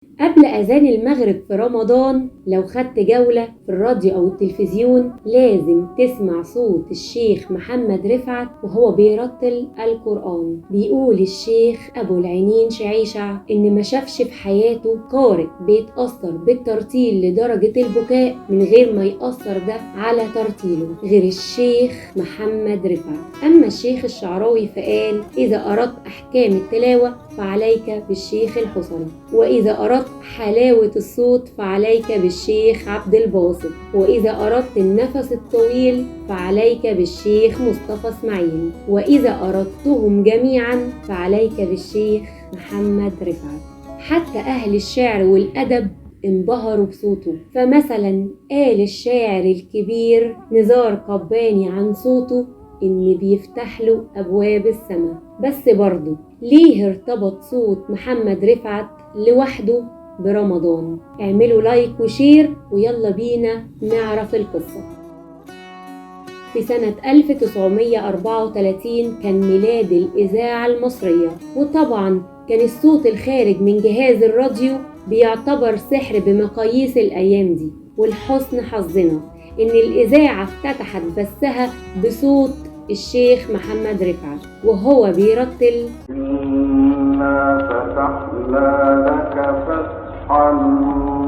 قبل أذان المغرب في رمضان لو خدت جولة في الراديو أو التلفزيون لازم تسمع صوت الشيخ محمد رفعت وهو بيرتل القرآن. بيقول الشيخ أبو العينين شعيشع إن ما شافش في حياته قارئ بيتأثر بالترتيل لدرجة البكاء من غير ما يأثر ده على ترتيله غير الشيخ محمد رفعت. أما الشيخ الشعراوي فقال: إذا أردت أحكام التلاوة فعليك بالشيخ الحصري، وإذا أردت حلاوة الصوت فعليك بالشيخ عبد الباسط، وإذا أردت النفس الطويل فعليك بالشيخ مصطفى اسماعيل، وإذا أردتهم جميعا فعليك بالشيخ محمد رفعت. حتى أهل الشعر والأدب انبهروا بصوته، فمثلا قال الشاعر الكبير نزار قباني عن صوته إن بيفتح له أبواب السماء. بس برضه ليه ارتبط صوت محمد رفعت لوحده برمضان؟ اعملوا like و share ويلا بينا نعرف القصة. في سنة 1934 كان ميلاد الإذاعة المصرية، وطبعا كان الصوت الخارج من جهاز الراديو بيعتبر سحر بمقاييس الأيام دي. والحسن حظنا إن الإذاعة افتتحت بثها بصوت الشيخ محمد رفعت وهو بيرتل: إنا فتحنا لك فتحا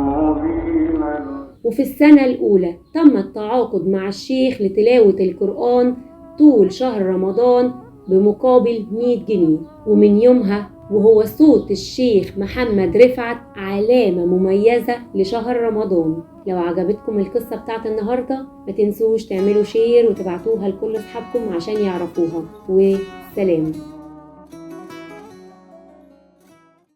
مبينا. وفي السنة الأولى تم التعاقد مع الشيخ لتلاوة القرآن طول شهر رمضان بمقابل 100 جنيه، ومن يومها وهو صوت الشيخ محمد رفعت علامة مميزة لشهر رمضان. لو عجبتكم القصة بتاعت النهاردة ما تنسوش تعملوا شير وتبعتوها لكل أصحابكم عشان يعرفوها. وسلام.